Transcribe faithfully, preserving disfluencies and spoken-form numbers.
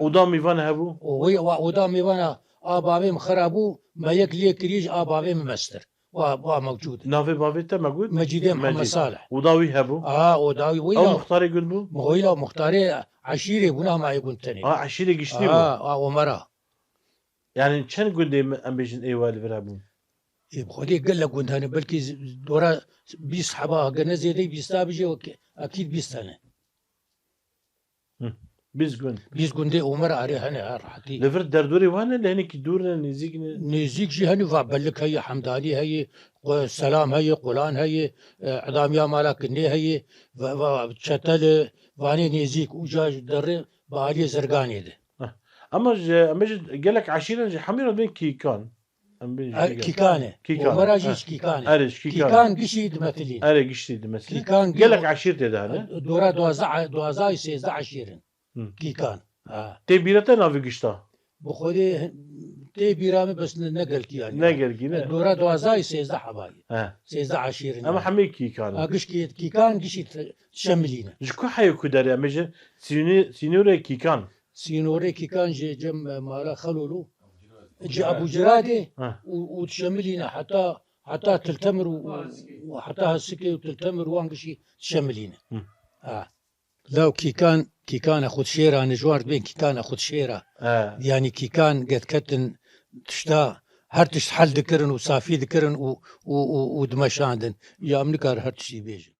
Oda mîvan hebû? O wê wa oda mîvana a bavê min xira bû, me yek lê kirî ji a bavê min mestir. Wa, wa mewcûd e. Navê bavê te me got? Mecîdê Mihemed Mecîd. Salih. Oda wî hebû? A, oda wî Ew la. Muxtarê gund bû? Wî la muxtarê eşîrê bû, nama yê gund tenê. A, eşîrê giştî bû? A, a, Omera. Yani çend gundê mi, em bêjin êwa li vir hebûn? Ê, bi xwedê gelek gund hene, belkî z-, dora bîst heba, gene zêdeyî bîsta bije, wek-, ekîd bîst hene. Hı. Bîst gund. Bîst gundê Omer arê hene, her rehetî. Li vir derdorê wan ne, li hinekî dûr ne, nêzîk ne? Nêzîk jî hene, va Belik heye, Hemdanî heye, Qu-, Selam heye, Qulan heye, e, Edamiya Mala Kinê heye, va, va Çetel e, vanê nêzîk, uca ji derê, bi aliyê Zerganê de. Heh. Ama ji, em bêjin gelek eşîren ji hemî re bên Kîkan. Em bêjin Ha, Kîkan. Kîkan e. Kîkan. Omera jî Ha. ji Kîkan e. Erê, ji Kîkan. Kîkan gişî dimetilîn. Erê, gişî dimetilîn. Kîkan Gelek ge-, eşîr tê de hene. Dora duwazdeh, duwazdeh sêzdeh eşîrin. Hı. Kîkan. Ha. Tê bîra te navê gişta? Bi xwedê tê bîra min bes ne, ne gelkî yani. Ne gelkî ne? Dora duwazdeh sêzdeh hebayî. He. Sêzdeh eşîrin Ama yani. Hemî Kîkan. Ha, giş kî-, Kîkan gişî te-, şemilîne. Ji ku heye ku derê? Em bêjin sînî-, sînorê Kîkan. Sînorê Kîkan ji cem, e, mala Xelolo, ji Abu Ciradê Ha. û, û dişemilîne heta, heta Tiltemir û, û, û heta Hesikê û Tiltemir wan gişî dişemilîne. Hı. Ha. Law Kîkan, Kîkana xwe dişêra, nijwar dibên Kîkana xwe dişêra. Ha. Yani Kîkan getketin tişta, her tişt hel dikirin û safî dikirin û, û, û, û dimeşandin. Ya em nikar her tiştî bêjin.